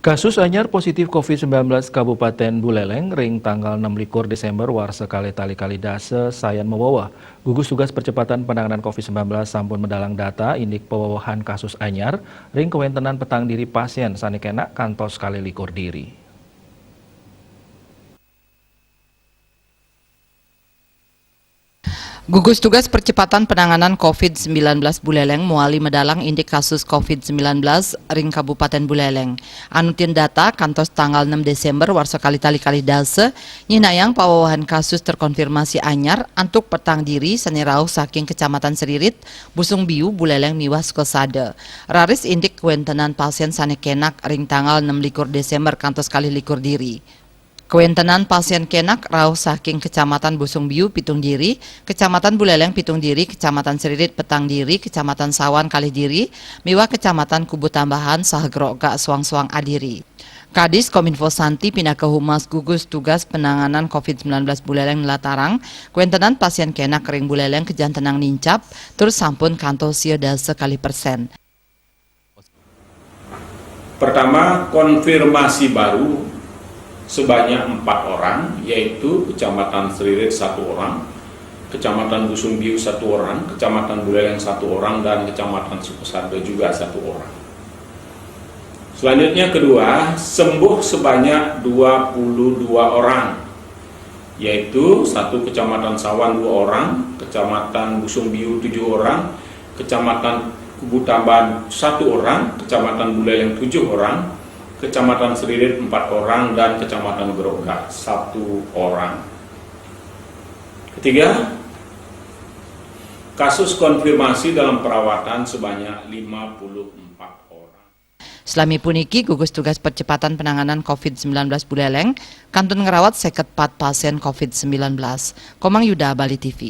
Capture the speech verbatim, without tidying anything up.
Kasus anyar positif covid sembilan belas Kabupaten Buleleng ring tanggal enam likur Desember warsa kalih tali kalih dasa sayan maweweh. Gugus Tugas Percepatan Penanganan covid sembilan belas sampun medalang data indik pawewehan kasus anyar ring kawentenan petang diri pasien sane kenak kantos kalih likur diri. Gugus Tugas Percepatan Penanganan covid sembilan belas Buleleng mawali medalang indik kasus covid sembilan belas ring Kabupaten Buleleng. Anutin data, kantos tanggal enam Desember warsa kalih tali kalih dasa, nyihnayang pawewehan kasus terkonfirmasi anyar antuk petang diri sane rauh saking Kecamatan Seririt, Busung Biu, Buleleng miwah Sukasada. Raris indik kawentenan pasien sane kenak ring tanggal enam likur Desember kantos kalih likur diri. Kawentenan pasien kenak rauh saking Kecamatan Busung Biu pitung diri, Kecamatan Buleleng pitung diri, Kecamatan Seririt petang diri, Kecamatan Sawan kalih diri, miwah Kecamatan Kubu Tambahan saha Grogak soang-soang adiri. Kadis Kominfo Santi pinaka Humas Gugus Tugas Penanganan covid sembilan belas Buleleng nlatarang, kawentenan pasien kenak ring Buleleng kajantenang nincap, tur sampun kantos sia dasa kalih persen. Pertama, konfirmasi baru sebanyak empat orang, yaitu Kecamatan Seririt satu orang, Kecamatan Busung Biu satu orang, Kecamatan Buleleng satu orang, dan Kecamatan Sukasada juga satu orang. Selanjutnya, kedua, sembuh sebanyak dua puluh dua orang, yaitu satu Kecamatan Sawan dua orang, Kecamatan Busung Biu tujuh orang, Kecamatan Kubu Tambahan satu orang, Kecamatan Buleleng tujuh orang, Kecamatan Seririt empat orang, dan Kecamatan Grogak satu orang. Ketiga, kasus konfirmasi dalam perawatan sebanyak lima puluh empat orang. Salami puniki, Gugus Tugas Percepatan Penanganan covid sembilan belas Buleleng kantun ngrawat seket pat pasien covid sembilan belas. Komang Yuda, Bali T V.